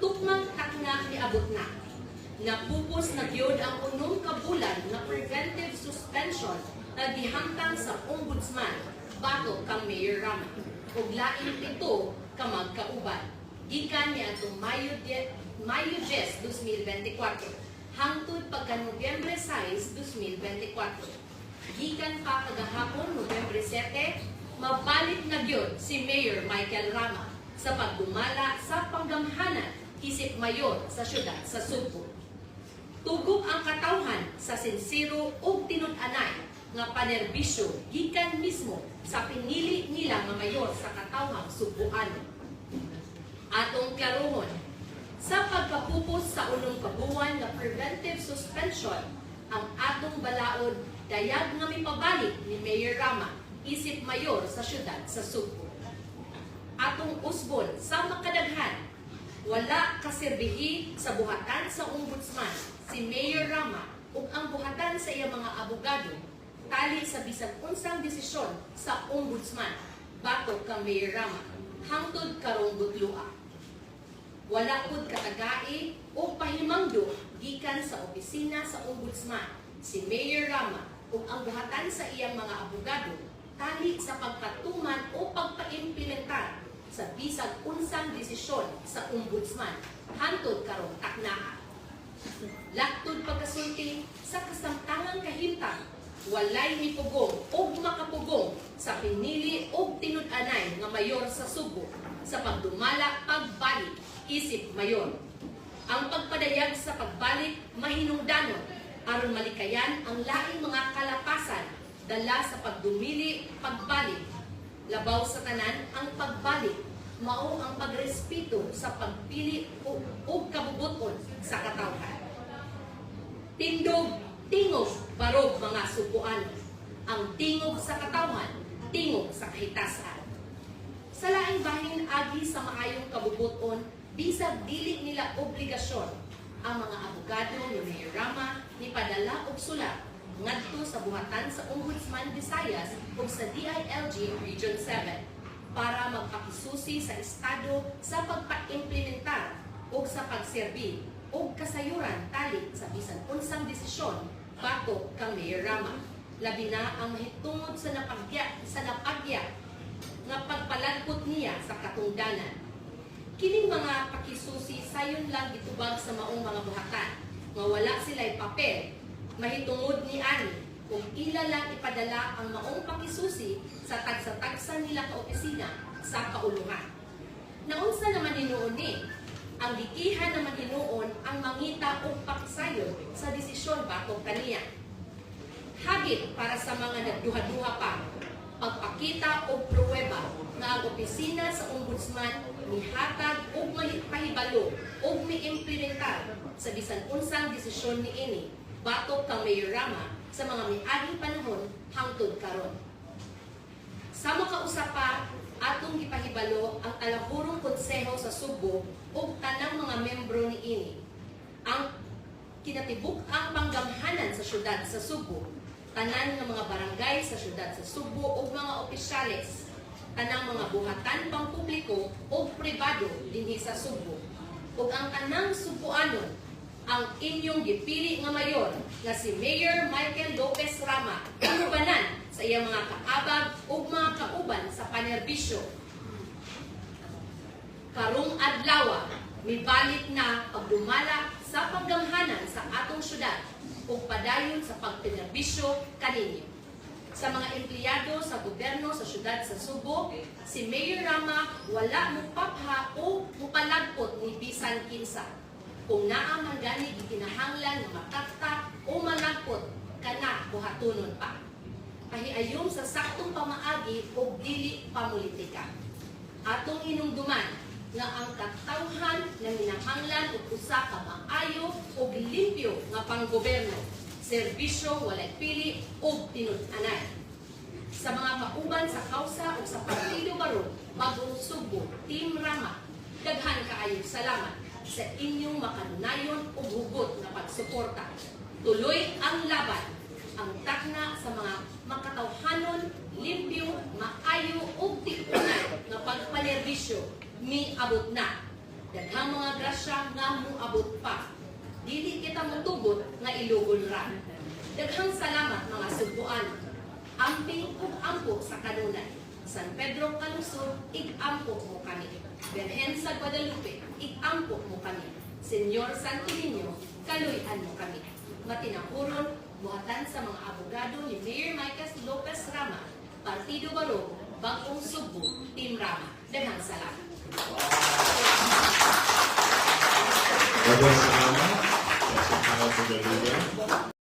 tukmang takna niabot na. Napupos na gyud ang 6 ka bulan nga preventive suspension na gihamtang sa Ombudsman batok kang Mayor Rama ug laing pito ka magkauban gikan niadtong Mayo 10, 2024 hangtod pagka Nobyembre 6, 2024. Gikan pa kagahapon, Nobyembre 7, mabalik na gyud si Mayor Michael Rama sa pagdumala sa panggamhanan isip mayor sa syudad sa Sugbo. Tugok ang katawhan sa sinsero ug tinud-anay nga panerbisyo gikan mismo sa pinili nila nga mayor sa katawhang Sugboano. Atong klarohon, sa pagkapupos sa 6 ka buwan nga preventive suspension, ang atong balaod, dayag nga mipabalik ni Mayor Rama isip mayor sa syudad sa Sugbo. Atong usbon sa makadaghan, wala kaserbihi sa buhatan sa Ombudsman si Mayor Rama ug ang buhatan sa iyang mga abogado tali sa bisan unsang desisyon sa Ombudsman batok kang Mayor Rama hangtod karong butlua. Wala pud katagai o pahimangdo gikan sa opisina sa Ombudsman si Mayor Rama ug ang buhatan sa iyang mga abogado tali sa pagpatuman o pagpaimplementar sa bisag unsang desisyon sa Ombudsman hantod karong taknaa. Laktod pagkasulti, sa kasamtangang kahimtang, walay mipugong o makapugong sa pinili og tinud-anay nga mayor sa Sugbo sa pagdumala pagbalik isip mayor. Ang pagpadayag sa pagbalik mahinungdanon aron malikayan ang laing mga kalapasan dala sa pagdumili pagbalik. Labaw sa tanan, ang pagbalik mao ang pagrespeto sa pagpili ug kabubuton sa katawhan. Tindog, tingog, barog, mga Sugboano. Ang tingog sa katawhan, tingog sa kahitasan. Sa laing bahin, agi sa maayong kabubuton, bisag dili nila obligasyon, ang mga abogado ni Mayor Rama ni padala og sulat ngadto sa buhatan sa Ombudsman Visayas ug sa DILG Region 7 para magpakisusi sa estado sa pagpa-implementar ug sa pagserbi og kasayuran tali sa bisan unsang desisyon batok kang Mayor Rama, labi na ang mahitungod sa napagya nga pagpalagpot niya sa katungdanan. Kining mga pakisusi sayon lang gitubag sa maong mga buhatan nga wala sila'y papel mahitungod ni ani ug ila lang ipadala ang maong pakisusi sa tagsa-tagsa nila ka opisina sa kauluhan. Naunsa naman hinuon ni? Ang gikihan naman hinuon ang mangita og pakisayon sa desisyon batok kaniya. Hagit para sa mga nagduha-duha pa, pagpakita og pruweba nga ang opisina sa Ombudsman mihatag og pahibalo og miimplementar sa bisan unsang desisyon niini batok kang Mayor Rama sa mga miaging panahon hangtod karon. Sa makausa pa, atong gipahibalo ang Talahurong Konseho sa Sugbo ug tanang mga membro niini, ang kinatibuk-ang panggamhanan sa syudad sa Sugbo, tanan nga mga barangay sa syudad sa Sugbo ug mga opisyales, tanang mga buhatan pangpubliko ug pribado dinhi sa Sugbo, ug ang tanang Sugboanon, ang inyong gipili nga mayor nga si Mayor Michael Lopez Rama ubanan sa iyang mga kaabag ug mga kauban sa panerbisyo, karong adlaw mibalik na pagdumala sa panggamhanan sa atong syudad ug padayon sa pagpenerbisyo kaninyo. Sa mga empleyado sa gobyerno sa syudad sa Sugbo, si Mayor Rama wala mupapha o mupalagpot ni bisan kinsa. Kung naa man gani gikinahanglan nga mataktak o malagpot, kana buhatonon pa. Pahiayom sa saktong pamaagi o dili pamulitika. Atong hinumduman nga ang katawhan nanginahanglan og usa ka maayo ug limpyo nga panggoberno, serbisyo walay pili ug tinud-anay. Sa mga kauban sa kausa ug sa Partido Barog Bagong Sugbo, Team Rama, daghan kaayong salamat sa inyong makanunayon ug hugot nga pagsuporta. Tuloy ang laban, ang takna sa mga makatawhanon, limpyo, maayo ug tiunay nga pagpanerbisyo miabot na. Daghang mga grasya nga muabot pa. Dili kita motugot nga ilugon ra. Daghang salamat, mga Sugboano. Amping ug ampo sa kanunay. San Pedro Calungsod, ig-ampo mo kami. Birhen sa Guadalupe, ig-ampo mo kami. Señor Santo Niño, kaluy-an mo kami. Matinahuron, buhatan sa mga abogado ni Mayor Maiquez Lopez Rama, Partido Barog, Bag-ong Sugbo, Team Rama. Daghang salamat. Daghang salamat sa Guadalupe.